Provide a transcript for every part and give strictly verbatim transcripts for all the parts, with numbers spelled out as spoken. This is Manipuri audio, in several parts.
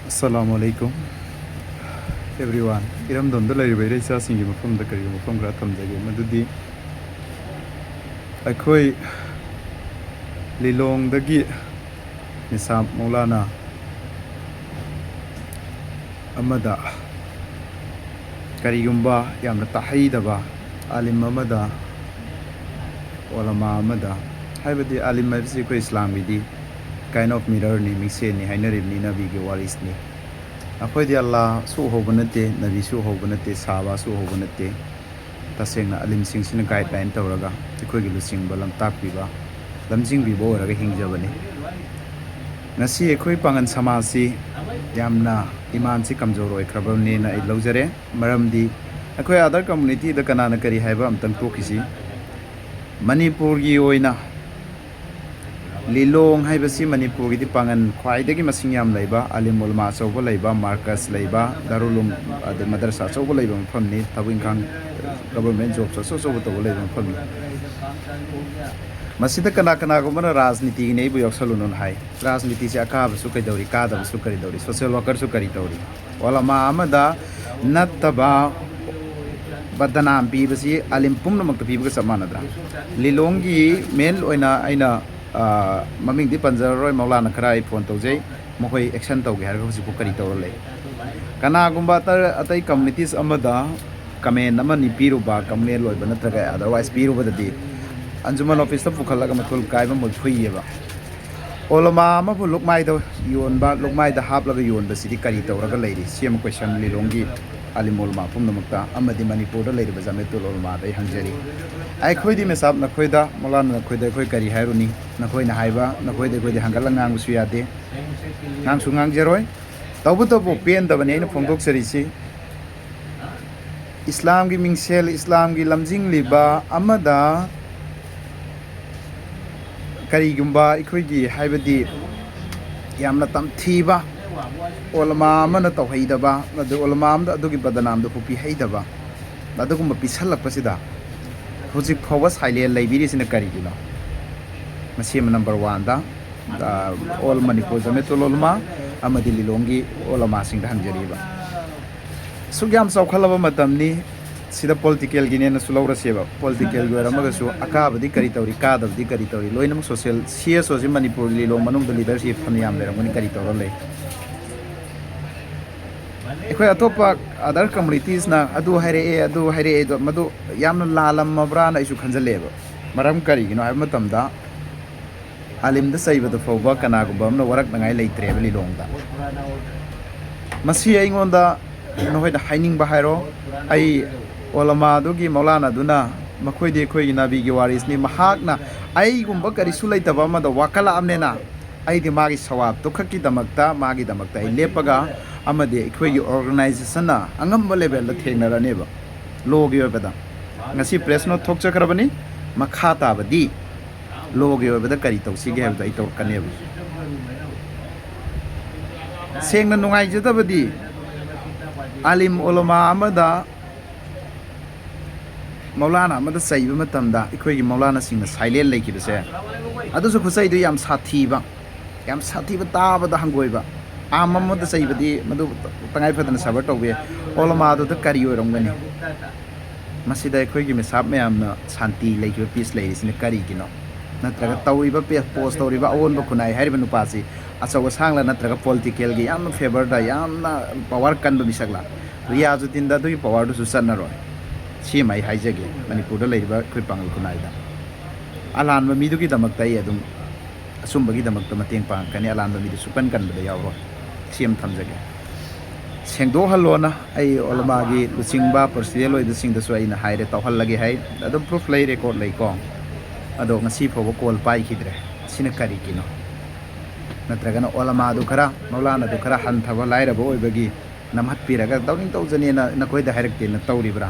Assalamu alaikum, everyone. ꯏꯔꯝꯗꯝꯗ ꯂꯩꯔꯤꯕ ꯏꯔꯩꯆꯥꯁꯤꯡꯒꯤ ꯃꯐꯝꯗ ꯀꯔꯤꯒꯨꯝꯕ ꯋꯥꯐꯝ ꯈꯔ ꯊꯝꯖꯒꯦ, ꯃꯗꯨꯗꯤ ꯑꯩꯈꯣꯏ ꯂꯤꯂꯣꯡꯗꯒꯤ ꯅꯤꯁꯥꯝ ꯃꯧꯂꯥꯅꯥ ꯑꯃꯗ ꯀꯔꯤꯒꯨꯝꯕ ꯌꯥꯝꯅ ꯇꯥꯍꯩꯗꯕ ꯑꯥꯂꯤꯝ ꯑꯃꯗ, ꯑꯣꯂꯃꯥ ꯑꯃꯗ, ꯍꯥꯏꯕꯗꯤ ꯑꯥꯂꯤꯝ ꯍꯥꯏꯕꯁꯤ ꯑꯩꯈꯣꯏ ꯏꯁꯂꯥꯝꯒꯤꯗꯤ kind of mirrorꯅꯤ, ꯃꯤꯡꯁꯦꯟꯅꯤ ꯍꯥꯏꯅꯔꯤꯕꯅꯤ, ꯅꯕꯤꯒꯤ ꯋꯥꯔꯤꯁꯅꯤ꯫ ꯑꯩꯈꯣꯏꯗꯤ ꯑꯜꯂꯥꯁꯨ ꯎꯍꯧꯕ ꯅꯠꯇꯦ, ꯅꯕꯤꯁꯨ ꯎꯍꯧꯕ ꯅꯠꯇꯦ, ꯁꯍꯥꯕꯥꯁꯨ ꯎꯍꯧꯕ ꯅꯠꯇꯦ꯫ ꯇꯁꯦꯡꯅ ꯑꯂꯤꯝꯁꯤꯡꯁꯤꯅ guideline ꯇꯧꯔꯒ ꯑꯩꯈꯣꯏꯒꯤ ꯂꯨꯆꯤꯡꯕ, ꯂꯝꯇꯥꯛꯄꯤꯕ, ꯂꯝꯖꯤꯡꯕꯤꯕ ꯑꯣꯏꯔꯒ ꯍꯤꯡꯖꯕꯅꯤ꯫ ꯉꯁꯤ ꯑꯩꯈꯣꯏ ꯄꯥꯉꯟ ꯁꯃꯥꯖꯁꯤ ꯌꯥꯝꯅ ꯏꯃꯥꯟꯁꯤ ꯀꯝꯖꯣꯔ ꯑꯣꯏꯈ꯭ꯔꯕꯅꯦꯅ ꯑꯩ ꯂꯧꯖꯔꯦ꯫ ꯃꯔꯝꯗꯤ ꯑꯩꯈꯣꯏ other communityꯗ ꯀꯅꯥꯅ ꯀꯔꯤ ꯍꯥꯏꯕ ꯑꯝꯇꯪ ꯇꯣꯛꯈꯤꯁꯤ꯫ ꯃꯅꯤꯄꯨꯔꯒꯤ ꯑꯣꯏꯅ ꯂꯤꯂꯣꯡ ꯍꯥꯏꯕꯁꯤ ꯃꯅꯤꯄꯨꯔꯒꯤꯗꯤ ꯄꯥꯉꯟ ꯈ꯭ꯋꯥꯏꯗꯒꯤ ꯃꯁꯤꯡ ꯌꯥꯝ ꯂꯩꯕ, ꯑꯂꯤꯝ ꯎꯂꯃꯥ ꯑꯆꯧꯕ ꯂꯩꯕ, ꯃꯥꯔꯀꯁ ꯂꯩꯕ, ꯗꯥꯔꯨꯂꯨꯝ, ꯑꯗꯩ ꯃꯗꯔꯁꯥ ꯑꯆꯧꯕ ꯂꯩꯕ ꯃꯐꯝꯅꯤ꯫ ꯊꯕꯛ ꯏꯪꯈꯥꯡ, government jobꯁꯨ ꯑꯆꯧ ꯑꯆꯧꯕ ꯇꯧꯕ ꯂꯩꯕ ꯃꯐꯝꯅꯤ꯫ ꯃꯁꯤꯗ ꯀꯅꯥ ꯀꯅꯥꯒꯨꯝꯕꯅ ꯔꯥꯖꯅꯤꯇꯤꯒꯤꯅꯦ ꯑꯩꯕꯨ ꯌꯥꯎꯁꯜꯂꯨꯅꯨꯅ ꯍꯥꯏ꯫ ꯔꯥꯖꯅꯤꯇꯤꯁꯦ ꯑꯀꯥꯕꯁꯨ ꯀꯩꯗꯧꯔꯤ, ꯀꯥꯗꯕꯁꯨ ꯀꯔꯤ ꯇꯧꯔꯤ, social workerꯁꯨ ꯀꯔꯤ ꯇꯧꯔꯤ? ꯑꯣꯂꯃꯥ ꯑꯃꯗ ꯅꯠꯇꯕ ꯕꯗꯅꯥꯝ ꯄꯤꯕꯁꯤ ꯑꯥꯂꯤꯝ ꯄꯨꯝꯅꯃꯛꯇ ꯄꯤꯕꯒ ꯆꯞ ꯃꯥꯟꯅꯗ꯭ꯔꯥ? ꯂꯤꯂꯣꯡꯒꯤ main ꯑꯣꯏꯅ ꯑꯩꯅ, ꯑ, ꯃꯃꯤꯡꯗꯤ ꯄꯟꯖꯔꯔꯣꯏ, ꯃꯧꯂꯥꯅ ꯈꯔ ꯑꯩ phone ꯇꯧꯖꯩ, ꯃꯈꯣꯏ action ꯇꯧꯒꯦ ꯍꯥꯏꯔꯒ ꯍꯧꯖꯤꯛꯄꯨ ꯀꯔꯤ ꯇꯧꯔ ꯂꯩ? ꯀꯅꯥꯒꯨꯝꯕ ꯑꯇꯩ, ꯑꯇꯩ communities ꯑꯃꯗ comment ꯑꯃꯅꯤ ꯄꯤꯔꯨꯕ, communal ꯑꯣꯏꯕ ꯅꯠꯇ꯭ꯔꯒ otherwise ꯄꯤꯔꯨꯕꯗꯗꯤ ꯑꯟꯖꯨꯃꯟ officeꯇ ꯄꯨꯈꯠꯂꯒ ꯃꯊꯨꯜ ꯀꯥꯏꯕ ꯃꯣꯏ ꯐꯨꯏꯌꯦꯕ꯫ ꯑꯣꯂꯃꯥ ꯑꯃꯕꯨ ꯂꯨꯛꯃꯥꯏꯗ ꯌꯣꯟꯕ, ꯂꯨꯛꯃꯥꯏꯗ ꯍꯥꯞꯂꯒ ꯌꯣꯟꯕꯁꯤꯗꯤ ꯀꯔꯤ ꯇꯧꯔꯒ ꯂꯩꯔꯤ? ꯁꯤ ꯑꯃ question ꯂꯤꯂꯣꯡꯒꯤ ꯑꯥꯂꯤꯝ ꯑꯣꯂꯃꯥ ꯄꯨꯝꯅꯃꯛꯇ ꯑꯃꯗꯤ ꯃꯅꯤꯄꯨꯔꯗ ꯂꯩꯔꯤꯕ ꯖꯃꯦꯇꯨꯜ ꯑꯣꯂꯃꯥꯗ ꯑꯩ ꯍꯪꯖꯔꯤ꯫ ꯑꯩꯈꯣꯏꯗꯤ ꯃꯦꯁꯥꯞ ꯅꯈꯣꯏꯗ, ꯃꯧꯂꯥꯅ ꯅꯈꯣꯏꯗ ꯑꯩꯈꯣꯏ ꯀꯔꯤ ꯍꯥꯏꯔꯨꯅꯤ? ꯅꯈꯣꯏꯅ ꯍꯥꯏꯕ, ꯅꯈꯣꯏꯗ ꯑꯩꯈꯣꯏꯗꯤ ꯍꯪꯒꯠꯂ ꯉꯥꯡꯕꯁꯨ ꯌꯥꯗꯦ, ꯉꯥꯡꯁꯨ ꯉꯥꯡꯖꯔꯣꯏ꯫ ꯇꯧꯕꯇꯕꯨ ꯄꯦꯟꯗꯕꯅꯤ ꯑꯩꯅ ꯐꯣꯡꯗꯣꯛꯆꯔꯤꯁꯤ꯫ ꯏꯁꯂꯥꯝꯒꯤ ꯃꯤꯡꯁꯦꯜ, ꯏꯁꯂꯥꯝꯒꯤ ꯂꯝꯖꯤꯡꯂꯤꯕ ꯑꯃꯗ ꯀꯔꯤꯒꯨꯝꯕ ꯑꯩꯈꯣꯏꯒꯤ, ꯍꯥꯏꯕꯗꯤ, ꯌꯥꯝꯅ ꯇꯝꯊꯤꯕ ꯑꯣꯂꯃꯥ ꯑꯃꯅ ꯇꯧꯍꯩꯗꯕ, ꯑꯗꯨ ꯑꯣꯂꯃꯥ ꯑꯃꯗ ꯑꯗꯨꯒꯤ ꯕꯗꯅꯥꯝꯗꯨ ꯄꯤꯍꯩꯗꯕ, ꯑꯗꯨꯒꯨꯝꯕ ꯄꯤꯁꯜꯂꯛꯄꯁꯤꯗ ꯍꯧꯖꯤꯛ ꯐꯥꯎꯕ silent ꯂꯩꯕꯤꯔꯤꯁꯤꯅ ꯀꯔꯤꯒꯤꯅꯣ? ꯃꯁꯤ ꯑꯃ number oneꯗ, ꯑ, All Manipur Jamiatul Ulama, ꯑꯃꯗꯤ ꯂꯤꯂꯣꯡꯒꯤ ꯑꯣꯂꯃꯥꯁꯤꯡꯗ ꯍꯪꯖꯔꯤꯕ꯫ ꯑꯁꯨꯛ ꯌꯥꯝ ꯆꯥꯎꯈꯠꯂꯕ ꯃꯇꯝꯅꯤ, ꯁꯤꯗ ꯄꯣꯂꯤꯇꯤꯀꯦꯜꯒꯤꯅꯦꯅꯁꯨ ꯂꯧꯔꯁꯦꯕ꯫ ꯄꯣꯂꯤꯇꯤꯀꯦꯜꯒꯤ ꯑꯣꯏꯔꯝꯃꯒꯁꯨ ꯑꯀꯥꯕꯗꯤ ꯀꯔꯤ ꯇꯧꯔꯤ, ꯀꯥꯗꯕꯗꯤ ꯀꯔꯤ ꯇꯧꯔꯤ, ꯂꯣꯏꯅꯃꯛ ꯁꯣꯁꯤꯌꯦꯜ꯫ ꯁꯤ ꯑꯦꯁ ꯑꯣꯁꯤ ꯃꯅꯤꯄꯨꯔ ꯂꯤꯂꯣꯡ ꯃꯅꯨꯡꯗ ꯂꯤꯗꯔꯁꯤꯞ ꯐꯅꯌꯥꯝ ꯂꯩꯔꯝꯒꯅꯤ, ꯀꯔꯤ ꯇꯧꯔ ꯂꯩ? ꯑꯩꯈꯣꯏ ꯑꯇꯣꯞꯄ ꯑꯗꯔ ꯀꯝꯃꯨꯅꯤꯇꯤꯁꯅ ꯑꯗꯨ ꯍꯥꯏꯔꯛꯑꯦ, ꯑꯗꯨ ꯍꯥꯏꯔꯛꯑꯦ, ꯑꯗꯣ ꯃꯗꯨ ꯌꯥꯝꯅ ꯂꯥꯜꯂꯝꯃꯕ꯭ꯔꯥꯅ ꯑꯩꯁꯨ ꯈꯟꯖꯜꯂꯛꯑꯦꯕ꯫ ꯃꯔꯝ ꯀꯔꯤꯒꯤꯅꯣ ꯍꯥꯏꯕ ꯃꯇꯝꯗ, ꯑꯥꯂꯤꯝꯗ ꯆꯩꯕꯗ ꯐꯥꯎꯕ ꯀꯅꯥꯒꯨꯝꯕ ꯑꯃꯅ ꯋꯥꯔꯛꯅꯉꯥꯏ ꯂꯩꯇ꯭ꯔꯦꯕ ꯂꯤꯂꯣꯡꯗ꯫ ꯃꯁꯤ ꯑꯩꯉꯣꯟꯗ ꯅꯈꯣꯏꯅ ꯍꯥꯏꯅꯤꯡꯕ ꯍꯥꯏꯔꯣ꯫ ꯑꯩ ꯑꯣꯂꯃꯥꯗꯨꯒꯤ ꯃꯧꯂꯥꯅꯥꯗꯨꯅ, ꯃꯈꯣꯏꯗꯤ ꯑꯩꯈꯣꯏꯒꯤ ꯅꯕꯤꯒꯤ ꯋꯥꯔꯤꯁꯅꯤ, ꯃꯍꯥꯛꯅ ꯑꯩꯒꯨꯝꯕ ꯀꯔꯤꯁꯨ ꯂꯩꯇꯕ ꯑꯃꯗ ꯋꯥꯀꯠꯂꯛꯑꯕꯅꯤꯅ, ꯑꯩꯗꯤ ꯃꯥꯒꯤ ꯁꯋꯥꯕꯇꯨ ꯈꯛꯀꯤꯗꯃꯛꯇ, ꯃꯥꯒꯤꯗꯃꯛꯇ ꯑꯩ ꯂꯦꯞꯄꯒ, ꯑꯃꯗꯤ ꯑꯩꯈꯣꯏꯒꯤ ꯑꯣꯔꯒꯅꯥꯏꯖꯦꯁꯟꯅ ꯑꯉꯝꯕ ꯂꯦꯚꯦꯜꯗ ꯊꯦꯡꯅꯔꯅꯦꯕ꯫ ꯂꯣꯒꯤ ꯑꯣꯏꯕꯗ ꯉꯁꯤ ꯄ꯭ꯔꯦꯁ ꯅꯣꯠ ꯊꯣꯛꯆꯈ꯭ꯔꯕꯅꯤ꯫ ꯃꯈꯥ ꯇꯥꯕꯗꯤ ꯂꯣꯒꯤ ꯑꯣꯏꯕꯗ ꯀꯔꯤ ꯇꯧꯁꯤꯒꯦ ꯍꯥꯏꯕꯗꯣ ꯑꯩ ꯇꯧꯔꯛꯀꯅꯦꯕ꯫ ꯁꯦꯡꯅ ꯅꯨꯡꯉꯥꯏꯖꯗꯕꯗꯤ, ꯑꯥꯂꯤꯝ ꯑꯣꯂꯃꯥ ꯑꯃꯗ, ꯃꯧꯂꯥꯅꯥ ꯑꯃꯗ ꯆꯩꯕ ꯃꯇꯝꯗ ꯑꯩꯈꯣꯏꯒꯤ ꯃꯧꯂꯥꯅꯥꯁꯤꯡꯅ ꯁꯥꯏꯂꯦꯟ ꯂꯩꯈꯤꯕꯁꯦ, ꯑꯗꯨꯁꯨ ꯈꯨꯆꯩꯗꯨ ꯌꯥꯝ ꯁꯥꯊꯤꯕ, ꯌꯥꯝ ꯁꯥꯊꯤꯕ, ꯇꯥꯕꯗ ꯍꯪꯒꯣꯏꯕ꯫ ꯑꯥꯝ ꯑꯃꯗ ꯆꯩꯕꯗꯤ ꯃꯗꯨ ꯇꯉꯥꯏ ꯐꯗꯅ ꯁꯕꯔ ꯇꯧꯕ ꯌꯥꯏ꯫ ꯑꯣꯂꯃꯥꯗꯨꯗ ꯀꯔꯤ ꯑꯣꯏꯔꯝꯒꯅꯤ? ꯃꯁꯤꯗ ꯑꯩꯈꯣꯏꯒꯤ ꯃꯤꯁꯥꯞ ꯃꯌꯥꯝꯅ ꯁꯥꯟꯇꯤ ꯂꯩꯈꯤꯕ, ꯄꯤꯁ ꯂꯩꯔꯤꯁꯤꯅ ꯀꯔꯤꯒꯤꯅꯣ? ꯅꯠꯇ꯭ꯔꯒ ꯇꯧꯔꯤꯕ ꯄꯦ-, ꯄꯣꯁ ꯇꯧꯔꯤꯕ ꯑꯑꯣꯟꯕ ꯈꯨꯟꯅꯥꯏ ꯍꯥꯏꯔꯤꯕ ꯅꯨꯄꯥꯁꯤ ꯑꯆꯧ ꯑꯁꯥꯡꯂ ꯅꯠꯇ꯭ꯔꯒ ꯄꯣꯂꯤꯇꯤꯀꯦꯜꯒꯤ ꯌꯥꯝꯅ ꯐꯦꯚꯔꯗ, ꯌꯥꯝꯅ ꯄꯋꯥꯔ ꯀꯟꯕ ꯃꯤꯁꯛꯂ? ꯔꯤꯌꯥꯖꯨꯗꯤꯟꯗ ꯑꯗꯨꯒꯤ ꯄꯋꯥꯔꯗꯨꯁꯨ ꯆꯠꯅꯔꯣꯏ꯫ ꯁꯤꯃ ꯑꯩ ꯍꯥꯏꯖꯒꯦ, ꯃꯅꯤꯄꯨꯔꯗ ꯂꯩꯔꯤꯕ ꯑꯩꯈꯣꯏ ꯄꯥꯡꯒꯜ ꯈꯨꯟꯅꯥꯏꯗ ꯑꯂꯥꯟꯕ ꯃꯤꯗꯨꯒꯤꯗꯃꯛꯇ ꯑꯩ ꯑꯗꯨꯝ ꯑꯆꯨꯝꯕꯒꯤꯗꯃꯛꯇ ꯃꯇꯦꯡ ꯄꯥꯡꯉꯛꯀꯅꯤ, ꯑꯂꯥꯟꯕ ꯃꯤꯗꯨ ꯁꯨꯛꯀꯟ ꯀꯟꯕꯗ ꯌꯥꯎꯔꯣꯏ꯫ ꯁꯤ ꯑꯃ ꯊꯝꯖꯒꯦ꯫ ꯁꯦꯡꯗꯣꯛꯍꯜꯂꯣꯅ ꯑꯩ ꯑꯣꯂꯃꯥꯒꯤ ꯂꯨꯆꯤꯡꯕ ꯄ꯭ꯔꯁꯤꯗꯦꯟ ꯑꯣꯏꯕꯁꯤꯡꯗꯁꯨ ꯑꯩꯅ ꯍꯥꯏꯔꯦ, ꯇꯧꯍꯜꯂꯒꯦ ꯍꯥꯏ꯫ ꯑꯗꯨꯝ ꯄ꯭ꯔꯨꯐ ꯂꯩ, ꯔꯦꯀꯣꯔꯗ ꯂꯩꯀꯣ꯫ ꯑꯗꯣ ꯉꯁꯤ ꯐꯥꯎꯕ ꯀꯣꯜ ꯄꯥꯏꯈꯤꯗ꯭ꯔꯦ꯫ ꯁꯤꯅ ꯀꯔꯤꯒꯤꯅꯣ? ꯅꯠꯇ꯭ꯔꯒꯅ ꯑꯣꯂꯃꯥꯗꯨ ꯈꯔ, ꯃꯧꯂꯥꯅꯥꯗꯨ ꯈꯔ ꯍꯟꯊꯕ, ꯂꯥꯏꯔꯕ ꯑꯣꯏꯕꯒꯤ ꯅꯝꯍꯠꯄꯤꯔꯒ ꯇꯧꯅꯤꯡ ꯇꯧꯖꯅꯦꯅ ꯅꯈꯣꯏꯗ ꯍꯥꯏꯔꯛꯇꯦꯅ ꯇꯧꯔꯤꯕ꯭ꯔꯥ?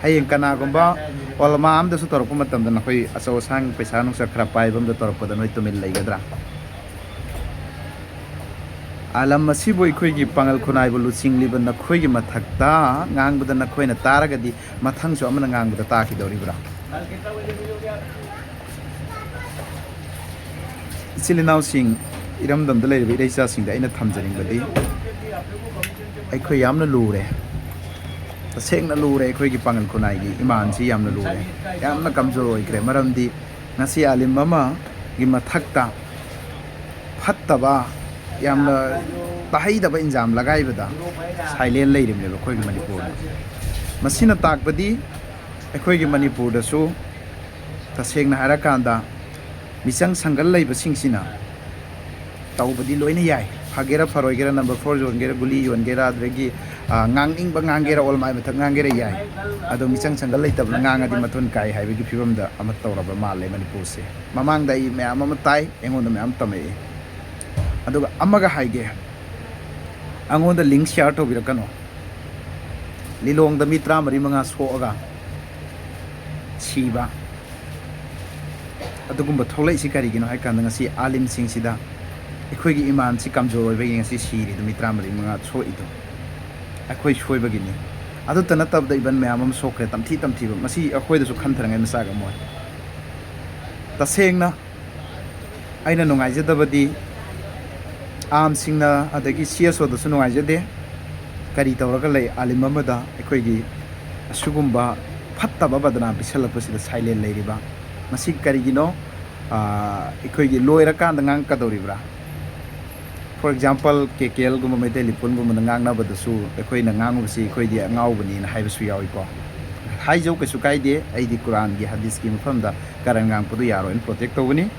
ꯍꯌꯦꯡ ꯀꯅꯥꯒꯨꯝꯕ ꯑꯣꯂꯃꯥ ꯑꯃꯗꯁꯨ ꯇꯧꯔꯛꯄ ꯃꯇꯝꯗ ꯅꯈꯣꯏ ꯑꯆꯧ ꯑꯁꯥꯡ ꯄꯩꯁꯥ ꯅꯨꯡꯁꯥ ꯈꯔ ꯄꯥꯏꯕ ꯑꯃꯗ ꯇꯧꯔꯛꯄꯗ ꯅꯣꯏ ꯇꯨꯃꯤꯟ ꯂꯩꯒꯗ꯭ꯔꯥ? ꯑꯥꯂꯝ ꯑꯁꯤꯕꯨ ꯑꯩꯈꯣꯏꯒꯤ ꯄꯥꯡꯒꯜ ꯈꯨꯟꯅꯥꯏꯕꯨ ꯂꯨꯆꯤꯡꯂꯤꯕ ꯅꯈꯣꯏꯒꯤ ꯃꯊꯛꯇ ꯉꯥꯡꯕꯗ ꯅꯈꯣꯏꯅ ꯇꯥꯔꯒꯗꯤ ꯃꯊꯪꯁꯨ ꯑꯃꯅ ꯉꯥꯡꯕꯗ ꯇꯥꯈꯤꯗꯧꯔꯤꯕ꯭ꯔꯥ? ꯏꯆꯤꯜ ꯏꯅꯥꯎꯁꯤꯡ, ꯏꯔꯝꯗꯝꯗ ꯂꯩꯔꯤꯕ ꯏꯔꯩꯆꯥꯁꯤꯡꯗ ꯑꯩꯅ ꯊꯝꯖꯅꯤꯡꯕꯗꯤ, ꯑꯩꯈꯣꯏ ꯌꯥꯝꯅ ꯂꯨꯔꯦ, ꯇꯁꯦꯡꯅ ꯂꯨꯔꯦ꯫ ꯑꯩꯈꯣꯏꯒꯤ ꯄꯥꯉꯜ ꯈꯨꯟꯅꯥꯏꯒꯤ ꯏꯃꯥꯟꯁꯤ ꯌꯥꯝꯅ ꯂꯨꯔꯦ, ꯌꯥꯝꯅ ꯀꯝꯖꯣꯔ ꯑꯣꯏꯈ꯭ꯔꯦ꯫ ꯃꯔꯝꯗꯤ ꯉꯁꯤ ꯑꯥꯂꯤꯝ ꯑꯃꯒꯤ ꯃꯊꯛꯇ ꯐꯠꯇꯕ, ꯌꯥꯝꯅ ꯇꯥꯍꯩꯗꯕ ꯏꯟꯖꯥꯝ ꯂꯒꯥꯏꯕꯗ ꯁꯥꯏꯂꯦꯟ ꯂꯩꯔꯤꯕꯅꯦꯕ ꯑꯩꯈꯣꯏꯒꯤ ꯃꯅꯤꯄꯨꯔꯗ꯫ ꯃꯁꯤꯅ ꯇꯥꯛꯄꯗꯤ ꯑꯩꯈꯣꯏꯒꯤ ꯃꯅꯤꯄꯨꯔꯗꯁꯨ ꯇꯁꯦꯡꯅ ꯍꯥꯏꯔꯀꯥꯟꯗ ꯃꯤꯆꯪ ꯁꯪꯒꯜ ꯂꯩꯕꯁꯤꯡꯁꯤꯅ ꯇꯧꯕꯗꯤ ꯂꯣꯏꯅ ꯌꯥꯏ꯫ ꯐꯒꯦꯔꯥ ꯐꯔꯣꯏꯒꯦꯔꯥ, ꯅꯝꯕꯔ ꯐꯣꯔ ꯌꯣꯟꯒꯦꯔꯥ, ꯒꯨꯂꯤ ꯌꯣꯟꯒꯦꯔꯥ, ꯑꯗꯨꯗꯒꯤ, ꯑ, ꯉꯥꯡꯅꯤꯡꯕ ꯉꯥꯡꯒꯦꯔꯥ, ꯑꯣꯜ ꯃꯥꯏ ꯃꯊꯛ ꯉꯥꯡꯒꯦꯔꯥ ꯌꯥꯏ꯫ ꯑꯗꯣ ꯃꯤꯆꯪ ꯁꯪꯒꯜ ꯂꯩꯇꯕꯅ ꯉꯥꯡꯉꯗꯤ ꯃꯊꯣꯟ ꯀꯥꯏ ꯍꯥꯏꯕꯒꯤ ꯐꯤꯕꯝꯗ ꯑꯃ ꯇꯧꯔꯕ ꯃꯥꯜꯂꯦ ꯃꯅꯤꯄꯨꯔꯁꯦ꯫ ꯃꯃꯥꯡꯗ ꯑꯩ ꯃꯌꯥꯝ ꯑꯃ ꯇꯥꯏ, ꯑꯩꯉꯣꯟꯗ ꯃꯌꯥꯝ ꯇꯝꯃꯛꯏ꯫ ꯑꯗꯨꯒ ꯑꯃꯒ ꯍꯥꯏꯒꯦ, ꯑꯩꯉꯣꯟꯗ ꯂꯤꯡ ꯁꯤꯌꯥꯔ ꯇꯧꯕꯤꯔꯛꯀꯅꯣ꯫ ꯂꯤꯂꯣꯡꯗ ꯃꯤ ꯇꯔꯥꯃꯔꯤ ꯃꯉꯥ ꯁꯣꯛꯑꯒ ꯁꯤꯕ, ꯑꯗꯨꯒꯨꯝꯕ ꯊꯣꯛꯂꯛꯏꯁꯤ ꯀꯔꯤꯒꯤꯅꯣ ꯍꯥꯏ ꯀꯥꯟꯗ, ꯉꯁꯤ ꯑꯥꯂꯤꯝꯁꯤꯡꯁꯤꯗ, ꯑꯩꯈꯣꯏꯒꯤ ꯏꯃꯥꯟꯁꯤ ꯀꯝꯖꯣꯔ ꯑꯣꯏꯕꯒꯤ ꯉꯁꯤ ꯁꯤꯔꯤꯗꯣ, ꯃꯤ ꯇꯔꯥꯃꯔꯤ ꯃꯉꯥ ꯁꯣꯛꯏꯗꯣ ꯑꯩꯈꯣꯏ ꯁꯣꯏꯕꯒꯤꯅꯤ꯫ ꯑꯗꯨꯇ ꯅꯠꯇꯕꯗ ꯏꯚꯟ ꯃꯌꯥꯝ ꯑꯃ ꯁꯣꯛꯈ꯭ꯔꯦ, ꯇꯝꯊꯤ ꯇꯝꯊꯤꯕ꯫ ꯃꯁꯤ ꯑꯩꯈꯣꯏꯗꯁꯨ ꯈꯟꯊꯅꯉꯥꯏ ꯃꯆꯥꯛ ꯑꯃ ꯑꯣꯏ꯫ ꯇꯁꯦꯡꯅ ꯑꯩꯅ ꯅꯨꯡꯉꯥꯏꯖꯗꯕꯗꯤ, ꯑꯥꯝꯁꯤꯡꯅ ꯑꯗꯒꯤ ꯁꯤ ꯑꯦꯁ ꯑꯣꯗꯁꯨ ꯅꯨꯡꯉꯥꯏꯖꯗꯦ꯫ ꯀꯔꯤ ꯇꯧꯔꯒ ꯂꯩ? ꯑꯥꯂꯤꯝ ꯑꯃꯗ ꯑꯩꯈꯣꯏꯒꯤ ꯑꯁꯤꯒꯨꯝꯕ ꯐꯠꯇꯕ ꯕꯗꯅꯥꯝ ꯄꯤꯁꯜꯂꯛꯄꯁꯤꯗ ꯁꯥꯏꯂꯦꯟ ꯂꯩꯔꯤꯕ ꯃꯁꯤ ꯀꯔꯤꯒꯤꯅꯣ? ꯑꯥ, ꯑꯩꯈꯣꯏꯒꯤ ꯂꯣꯏꯔꯀꯥꯟꯗ ꯉꯥꯡꯉꯛꯀꯗꯧꯔꯤꯕ꯭ꯔꯥ? ꯐꯣꯔ ꯑꯦꯛꯖꯥꯝꯄꯜ, ꯀꯦ ꯀꯦ ꯑꯦꯜꯒꯨꯝꯕ, ꯃꯩꯇꯩ ꯂꯤꯄꯨꯟꯒꯨꯝꯕꯗ ꯉꯥꯡꯅꯕꯗꯁꯨ ꯑꯩꯈꯣꯏꯅ ꯉꯥꯡꯉꯨꯕꯁꯤ ꯑꯩꯈꯣꯏꯗꯤ ꯑꯉꯥꯎꯕꯅꯤꯅ ꯍꯥꯏꯕꯁꯨ ꯌꯥꯎꯏꯀꯣ꯫ ꯍꯥꯏꯖꯧ, ꯀꯩꯁꯨ ꯀꯥꯏꯗꯦ꯫ ꯑꯩꯗꯤ ꯀꯨꯔꯥꯟꯒꯤ ꯍꯗꯤꯁꯀꯤ ꯃꯐꯝꯗ ꯀꯔꯟ ꯉꯥꯡꯉꯛꯄꯗꯨ ꯌꯥꯔꯣꯏꯅ ꯄ꯭ꯔꯣꯇꯦꯛ ꯇꯧꯒꯅꯤ꯫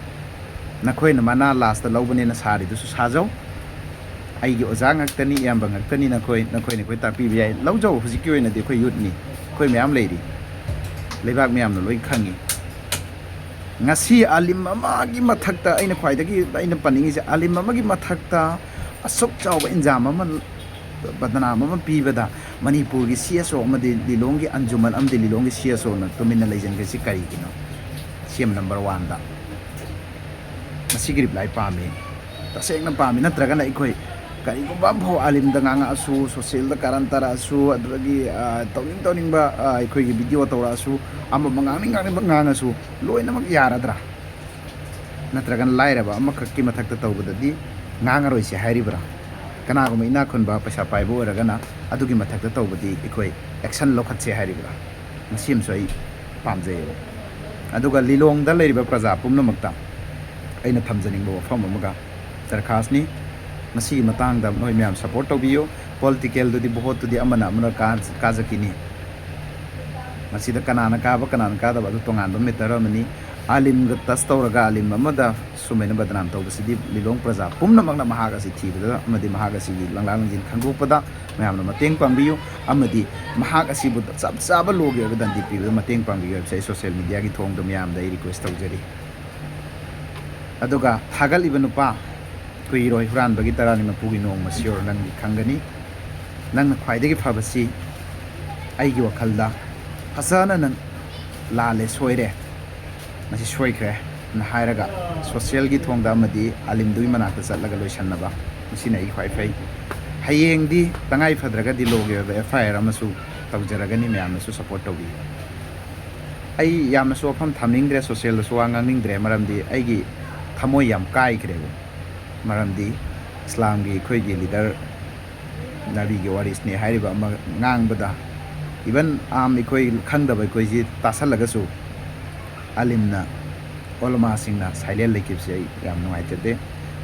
ꯅꯈꯣꯏꯅ ꯃꯅꯥ ꯂꯥꯁꯇ ꯂꯧꯕꯅꯦꯅ ꯁꯥꯔꯤꯗꯨꯁꯨ ꯁꯥꯖꯧ꯫ ꯑꯩꯒꯤ ꯑꯣꯖꯥ ꯉꯥꯛꯇꯅꯤ, ꯏꯌꯥꯝꯕ ꯉꯥꯛꯇꯅꯤ ꯅꯈꯣꯏ, ꯅꯈꯣꯏꯅ ꯑꯩꯈꯣꯏ ꯇꯥꯛꯄꯤꯕ ꯌꯥꯏ꯫ ꯂꯧꯖꯧ, ꯍꯧꯖꯤꯛꯀꯤ ꯑꯣꯏꯅꯗꯤ ꯑꯩꯈꯣꯏ ꯌꯨꯠꯅꯤ, ꯑꯩꯈꯣꯏ ꯃꯌꯥꯝ ꯂꯩꯔꯤ, ꯂꯩꯕꯥꯛ ꯃꯌꯥꯝꯅ ꯂꯣꯏ ꯈꯪꯉꯤ꯫ ꯉꯁꯤ ꯑꯥꯂꯤꯝ ꯑꯃꯒꯤ ꯃꯊꯛꯇ ꯑꯩꯅ ꯈ꯭ꯋꯥꯏꯗꯒꯤ ꯑꯩꯅ ꯄꯟꯅꯤꯡꯉꯤꯁꯦ, ꯑꯥꯂꯤꯝ ꯑꯃꯒꯤ ꯃꯊꯛꯇ ꯑꯁꯨꯛ ꯆꯥꯎꯕ ꯏꯟꯖꯥꯝ ꯑꯃ, ꯕꯗꯅꯥꯝ ꯑꯃ ꯄꯤꯕꯗ ꯃꯅꯤꯄꯨꯔꯒꯤ ꯁꯤ ꯑꯦꯁ ꯑꯣ ꯑꯃꯗꯤ ꯂꯤꯂꯣꯡꯒꯤ ꯑꯟꯖꯨꯃꯟ ꯑꯃꯗꯤ ꯂꯤꯂꯣꯡꯒꯤ ꯁꯤ ꯑꯦꯁ ꯑꯣꯅ ꯇꯨꯃꯤꯟꯅ ꯂꯩꯁꯤꯟꯈ꯭ꯔꯤꯁꯤ ꯀꯔꯤꯒꯤꯅꯣ? ꯁꯤ ꯑꯦꯝ ꯅꯝꯕꯔ ꯋꯥꯟꯗ ꯃꯁꯤꯒꯤ ꯔꯤꯄ꯭ꯂꯥꯏ ꯄꯥꯝꯃꯤ, ꯇꯁꯦꯡꯅ ꯄꯥꯝꯃꯤ꯫ ꯅꯠꯇ꯭ꯔꯒꯅ ꯑꯩꯈꯣꯏ ꯀꯔꯤꯒꯨꯝꯕ ꯑꯃꯐꯥꯎ ꯑꯥꯂꯤꯝꯗ ꯉꯥꯡꯉꯛꯑꯁꯨ, ꯁꯣꯁꯤꯌꯦꯜꯗ ꯀꯥꯔꯟ ꯇꯥꯔꯛꯑꯁꯨ, ꯑꯗꯨꯗꯒꯤ, ꯑ, ꯇꯧꯅꯤꯡ ꯇꯧꯅꯤꯡꯕ, ꯑ, ꯑꯩꯈꯣꯏꯒꯤ ꯚꯤꯗꯤꯑꯣ ꯇꯧꯔꯛꯑꯁꯨ, ꯑꯃ ꯑꯃ ꯉꯥꯡꯅꯤꯡ ꯉꯥꯡꯅꯤꯡꯕ ꯉꯥꯡꯉꯁꯨ ꯂꯣꯏꯅꯃꯛ ꯌꯥꯔꯗ꯭ꯔꯥ? ꯅꯠꯇ꯭ꯔꯒꯅ ꯂꯥꯏꯔꯕ ꯑꯃꯈꯛꯀꯤ ꯃꯊꯛꯇ ꯇꯧꯕꯗꯗꯤ ꯉꯥꯡꯉꯔꯣꯏꯁꯦ ꯍꯥꯏꯔꯤꯕ꯭ꯔꯥ? ꯀꯅꯥꯒꯨꯝꯕ ꯏꯅꯥꯛ ꯈꯨꯟꯕ, ꯄꯩꯁꯥ ꯄꯥꯏꯕ ꯑꯣꯏꯔꯒꯅ ꯑꯗꯨꯒꯤ ꯃꯊꯛꯇ ꯇꯧꯕꯗꯤ ꯑꯩꯈꯣꯏ action ꯂꯧꯈꯠꯁꯦ ꯍꯥꯏꯔꯤꯕ꯭ꯔꯥ? ꯃꯁꯤ ꯑꯃꯁꯨ ꯑꯩ ꯄꯥꯝꯖꯩꯌꯦꯕ꯫ ꯑꯗꯨꯒ ꯂꯤꯂꯣꯡꯗ ꯂꯩꯔꯤꯕ ꯄ꯭ꯔꯖꯥ ꯄꯨꯝꯅꯃꯛꯇ ꯑꯩꯅ ꯊꯝꯖꯅꯤꯡꯕ ꯋꯥꯐꯝ ꯑꯃꯒ ꯗꯔꯈꯥꯁꯅꯤ꯫ ꯃꯁꯤꯒꯤ ꯃꯇꯥꯡꯗ ꯅꯣꯏ ꯃꯌꯥꯝ support ꯇꯧꯕꯤꯌꯨ꯫ Politicalꯗꯨꯗꯤ, voteꯇꯨꯗꯤ ꯑꯃꯅ ꯑꯃꯅ ꯀꯥ-, ꯀꯥꯖꯈꯤꯅꯤ꯫ ꯃꯁꯤꯗ ꯀꯅꯥꯅ ꯀꯥꯕ, ꯀꯅꯥꯅ ꯀꯥꯗꯕ, ꯑꯗꯨ ꯇꯣꯉꯥꯟꯕ matter ꯑꯃꯅꯤ꯫ ꯑꯥꯂꯤꯝꯒ touch ꯇꯧꯔꯒ, ꯑꯥꯂꯤꯝ ꯑꯃꯗ ꯁꯨꯃꯥꯏꯅ ꯕꯗꯅꯥꯝ ꯇꯧꯕꯁꯤꯗꯤ, ꯂꯤꯂꯣꯡ ꯄ꯭ꯔꯖꯥ ꯄꯨꯝꯅꯃꯛꯅ ꯃꯍꯥꯛ ꯑꯁꯤ ꯊꯤꯕꯗ ꯑꯃꯗꯤ ꯃꯍꯥꯛ ꯑꯁꯤꯒꯤ ꯂꯪꯂꯥ ꯂꯪꯖꯤꯟ ꯈꯪꯗꯣꯛꯄꯗ ꯃꯌꯥꯝꯅ ꯃꯇꯦꯡ ꯄꯥꯡꯕꯤꯌꯨ, ꯑꯃꯗꯤ ꯃꯍꯥꯛ ꯑꯁꯤꯕꯨ ꯆꯞ ꯆꯥꯕ lawꯒꯤ ꯑꯣꯏꯕ ꯗꯟꯗꯤ ꯄꯤꯕꯗ ꯃꯇꯦꯡ ꯄꯥꯡꯕꯤꯌꯨ ꯍꯥꯏꯕꯁꯦ ꯑꯩ social mediaꯒꯤ ꯊꯣꯡꯗ ꯃꯌꯥꯝꯗ ꯑꯩ request ꯇꯧꯖꯔꯤ꯫ ꯑꯗꯨꯒ ꯊꯥꯒꯠꯂꯤꯕ ꯅꯨꯄꯥ, ꯀꯨꯏꯔꯣꯏ ꯍꯨꯔꯥꯟꯕꯒꯤ ꯇꯔꯥꯅꯤ ꯃꯄꯨꯒꯤ ꯅꯣꯡꯃ, sure ꯅꯪꯗꯤ ꯈꯪꯒꯅꯤ꯫ ꯅꯪꯅ ꯈ꯭ꯋꯥꯏꯗꯒꯤ ꯐꯕꯁꯤ ꯑꯩꯒꯤ ꯋꯥꯈꯜꯗ ꯐꯖꯅ ꯅꯪ ꯂꯥꯜꯂꯦ, ꯁꯣꯏꯔꯦ, ꯃꯁꯤ ꯁꯣꯏꯈ꯭ꯔꯦ ꯅ ꯍꯥꯏꯔꯒ socialꯒꯤ ꯊꯣꯡꯗ ꯑꯃꯗꯤ ꯑꯥꯂꯤꯝꯗꯨꯒꯤ ꯃꯅꯥꯛꯇ ꯆꯠꯂꯒ ꯂꯣꯏꯁꯟꯅꯕ, ꯃꯁꯤꯅ ꯑꯩꯒꯤ ꯈ꯭ꯋꯥꯏ ꯐꯩ꯫ ꯍꯌꯦꯡꯗꯤ ꯇꯉꯥꯏ ꯐꯗ꯭ꯔꯒꯗꯤ lawꯒꯤ ꯑꯣꯏꯕ FIR ꯑꯃꯁꯨ ꯇꯧꯖꯔꯒꯅꯤ, ꯃꯌꯥꯝꯅꯁꯨ support ꯇꯧꯕꯤꯌꯨ꯫ ꯑꯩ ꯌꯥꯝꯅꯁꯨ ꯋꯥꯐꯝ ꯊꯝꯅꯤꯡꯗ꯭ꯔꯦ, socialꯗꯁꯨ ꯋꯥ ꯉꯥꯡꯅꯤꯡꯗ꯭ꯔꯦ, ꯃꯔꯝꯗꯤ ꯑꯩꯒꯤ ꯊꯃꯣꯏ ꯌꯥꯝ ꯀꯥꯏꯈ꯭ꯔꯦꯕ꯫ ꯃꯔꯝꯗꯤ ꯏꯁꯂꯥꯝꯒꯤ ꯑꯩꯈꯣꯏꯒꯤ leader ꯅꯕꯤꯒꯤ ꯋꯥꯔꯤꯁꯅꯤ ꯍꯥꯏꯔꯤꯕ ꯑꯃ ꯉꯥꯡꯕꯗ, even ꯑꯥꯝ ꯑꯩꯈꯣꯏ ꯈꯪꯗꯕ ꯑꯩꯈꯣꯏꯁꯤ ꯇꯥꯁꯜꯂꯒꯁꯨ ꯑꯥꯂꯤꯝꯅ, ꯑꯣꯂꯃꯥꯁꯤꯡꯅ silent ꯂꯩꯈꯤꯕꯁꯦ ꯑꯩ ꯌꯥꯝ ꯅꯨꯡꯉꯥꯏꯖꯗꯦ꯫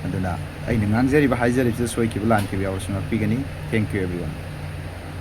ꯑꯗꯨꯅ ꯑꯩꯅ ꯉꯥꯡꯖꯔꯤꯕ, ꯍꯥꯏꯖꯔꯤꯕꯁꯤꯗ ꯁꯣꯏꯈꯤꯕ ꯂꯥꯟꯈꯤꯕ ꯌꯥꯎꯔꯁꯨ ꯉꯥꯛꯄꯤꯒꯅꯤ꯫ Thank you everyone꯫